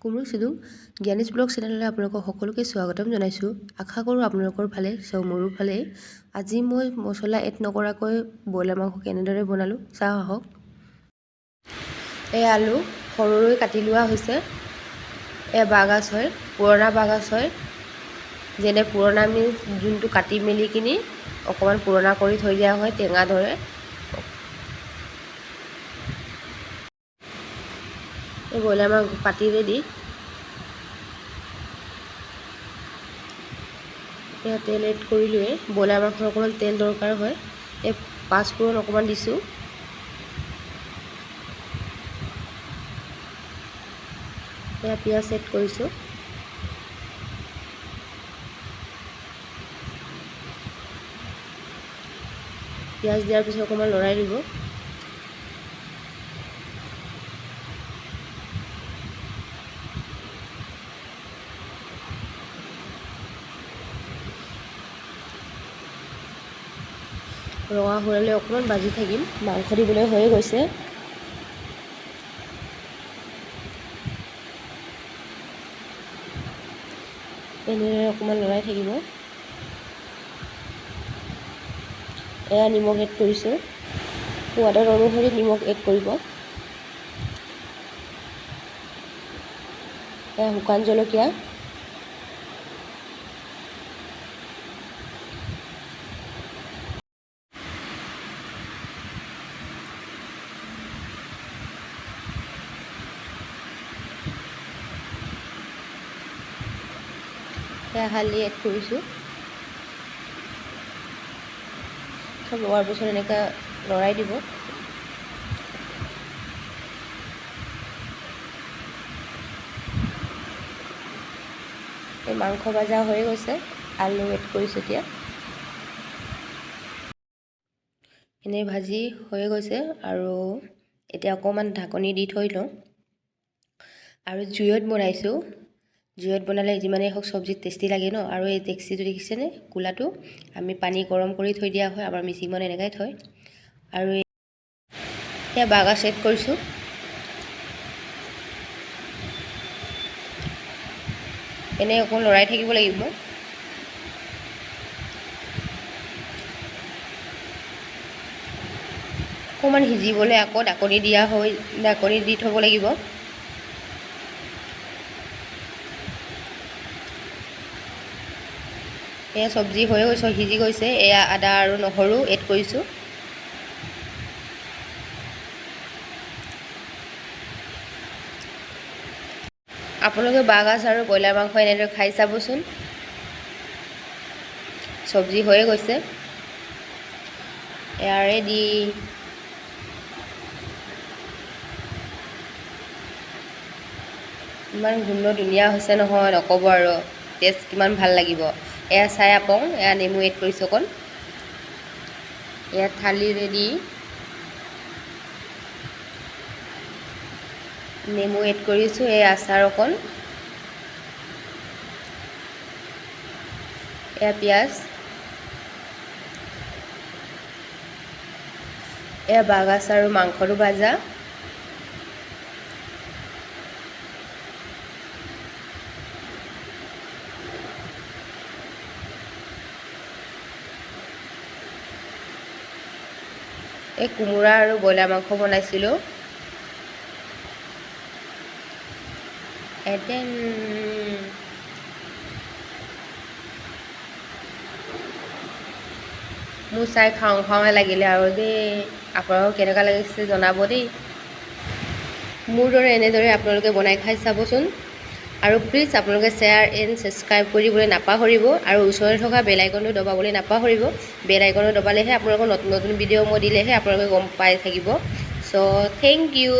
কুমৰু চুদুং জ্ঞানীজ blog চেনেললৈ আপোনালোকক সকলোকে স্বাগতম জনাইছোঁ। আশা কৰোঁ আপোনালোকৰ ভালে, চ' মোৰো ভালেই। আজি মই মছলা এড নকৰাকৈ ব্ৰইলাৰ মাংস কেনেদৰে বনালোঁ চাওঁ আহক। এই আলু সৰুকৈ কাটি লোৱা হৈছে। এয়া বাঁহগাজ হয়, পুৰণা বাঁহগাজ হয়। যেনে পুৰণা মিনছ যোনটো কাটি মেলি কিনি অকণমান পুৰণা কৰি থৈ দিয়া হয়, টেঙা ধৰে। এই ব্ৰইলাৰ মাংস পাতি ৰেডি। এয়া তেল এড কৰিলোঁৱেই। ব্ৰইলাৰ মাংসৰ অকণমান তেল দৰকাৰ হয়। এই পাঁচফোৰণ অকণমান দিছোঁ। এয়া পিঁয়াজ এড কৰিছোঁ। পিঁয়াজ দিয়াৰ পিছত অকণমান লৰাই দিব। ৰঙা হোৱালৈ অকণমান ভাজি থাকিম। মাংস দিবলৈ হৈয়ে গৈছে। এনেদৰে অকণমান লৰাই থাকিব। এয়া নিমখ এড কৰিছোঁ। সোৱাদৰ অনুসৰি নিমখ এড কৰিব। এয়া শুকান জলকীয়া, এয়া হালধি এড কৰিছোঁ। চব লোৱাৰ পিছত এনেকৈ লৰাই দিব। এই মাংস ভাজা হৈ গৈছে। আলু এড কৰিছোঁ এতিয়া। এনেই ভাজি হৈ গৈছে আৰু এতিয়া অকণমান ঢাকনি দি থৈ লওঁ। আৰু জুইত বনাইছোঁ। জুইত বনালে যিমানেই হওক চব্জি টেষ্টি লাগে ন। আৰু এই ডেক্সিটো দেখিছেনে, কোলাটো আমি পানী গৰম কৰি থৈ দিয়া হয়। আমাৰ মিচিং মানুহ এনেকুৱাই থয়। আৰু এয়া বাঁহগাজ এড কৰিছোঁ। এনেই অকণ লৰাই থাকিব লাগিব। অকণমান সিজিবলৈ আকৌ ঢাকনি দিয়া হৈ ঢাকনি দি থ'ব লাগিব। এয়া চব্জি হৈ গৈছে, সিজি গৈছে। এয়া আদা আৰু নহৰু এড কৰিছোঁ। আপোনালোকে বাঁহগাজ আৰু ব্ৰইলাৰ মাংস এনেদৰে খাই চাবচোন। চব্জি হৈয়ে গৈছে। এয়া ৰেডি। ইমান গোন্ধ ধুনীয়া হৈছে নহয়, নক'ব আৰু। টেষ্ট কিমান ভাল লাগিব। এয়া চাই আপং। এয়া নেমু এড কৰিছোঁ অকণ। এয়া থালি ৰেডি। নেমু এড কৰিছোঁ। এই আচাৰ অকণ, এয়া পিঁয়াজ, এয়া বাঁহগাজ আৰু মাংসটো ভাজা। এই কোমোৰা আৰু ব্ৰইলাৰ মাংস বনাইছিলোঁ। এতেন মোৰ চাই খাওঁ খাওঁহে লাগিলে আৰু দেই। আপোনালোকৰ কেনেকুৱা লাগিছে জনাব দেই। মোৰ দৰে এনেদৰে আপোনালোকে বনাই খাই চাবচোন। আৰু প্লিজ আপোনালোকে শ্বেয়াৰ এণ্ড ছাবস্ক্ৰাইব কৰিবলৈ নাপাহৰিব আৰু ওচৰতে থকা বেল আইকনটো দবাবলৈ নাপাহৰিব। বেল আইকনটো দবালেহে আপোনালোকৰ নতুন নতুন ভিডিঅ' মই দিলেহে আপোনালোকে গম পাই থাকিব। চ' thank U.